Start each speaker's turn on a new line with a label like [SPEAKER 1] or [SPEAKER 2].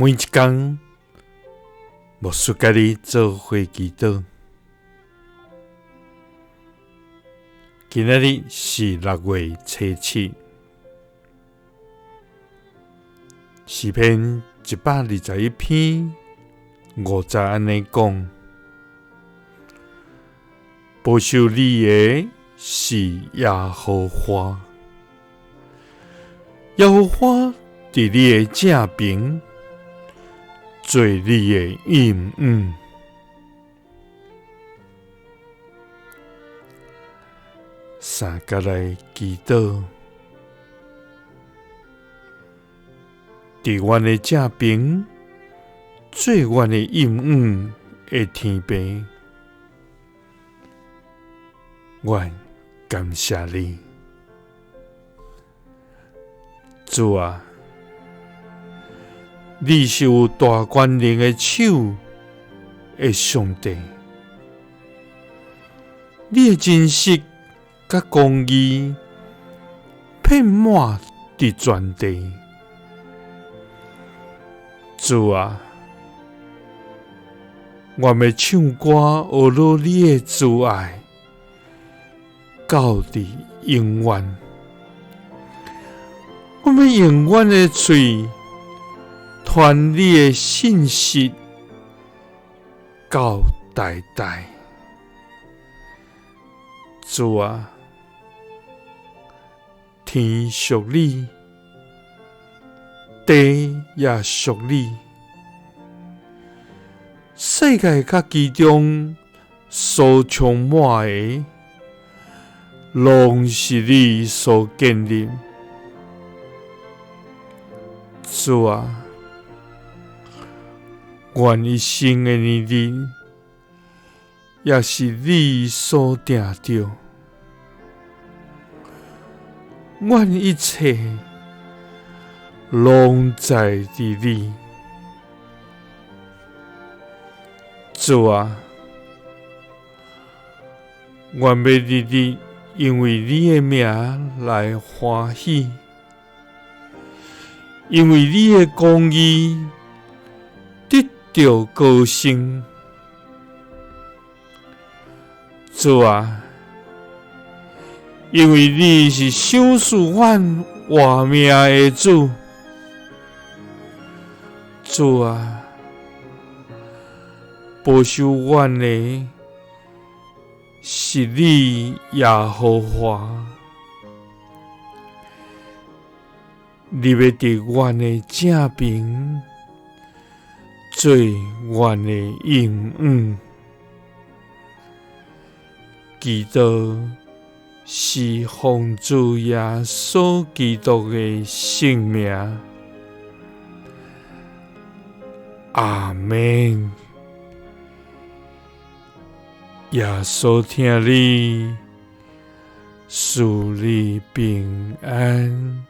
[SPEAKER 1] 每一工，牧师佮你做伙祈祷。今仔日是6月初7，诗篇121篇5节按呢讲：保守你的是耶和华，耶和华伫你的正爿，做你的荫荫。三角来祈祷，伫阮的正爿，做阮的荫荫的天父，阮感谢你，主啊，你是有大权能的手的上帝，你的真实佮公义遍满伫全地。主啊，我欲唱歌学罗你的慈爱，到伫永远。我欲用阮的喙传你的信实，到代代。主啊，天属你，地也属你，世界佮其中所充满的，拢是你所建立。主啊，阮一生的年日，也是你所定著。阮一切拢在伫你。主啊，阮欲日日因为你的名来欢喜，因为你的公义得著高升。主啊，因为你是赏赐阮活命的主。主啊，保守阮的是你耶和华，你欲伫阮的正爿，做阮的荫荫。祈祷是奉主耶稣基督的圣名。阿们。耶稣疼你，赐你平安。